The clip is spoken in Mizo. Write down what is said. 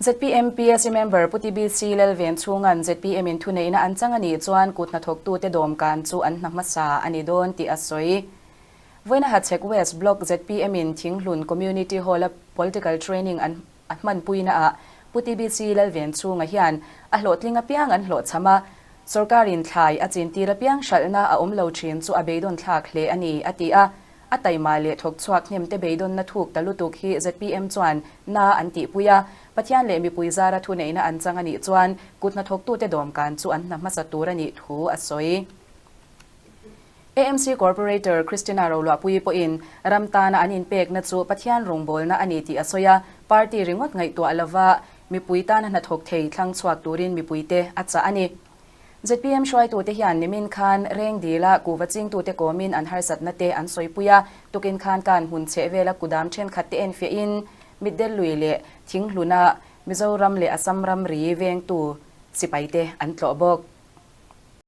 ZPM PAC member Pu TBC Lalvenchhunga'n ZPM in thuneihna an chang a nih chuan kut hnathawktute dawmkan chu an hna hmasa a ni dawn tih a sawi. Vawiina Hachhek West Block ZPM in Thinghlun Community Hall-a Political Training an a hmanpuinaah Pu TBC Lalvenchhunga hian a hlawhtling apiang an hlawhchham a, sorkarin thlai a chintir apiang hralhna a awm lo thin chu a beidawnthlak hle a ni, a ti a. A taima leh thawk chhuak hnemte beidawnna thuk ta lutuk hi zpm chuan na an tihpui a, Pathian leh mipui zara thuneihna an chang a nih chuan kut hnathawktute dawmkan chu an hna hmasa tur a nih thu a sawi. AMC Corporator Christina Roluahpuii pawhin ram tana an inpekna chu Pathian rawngbawlna a ni tih a sawi a, party ringawt ngaihtuah lova mipui tana hnathawk thei thlang chhuak turin mipuite a chah a ni. Zpm hruaitute hian nimin khan reng dila kuhva chingtute kawmin an harsatna te an sawipui a, tukin khan kan hmun chheh vela kudam thenkhat te enfiahin Mitdel lui leh Thinghluna Mizoram leh Assam ramri vengtu sipaite an tlawh bawk.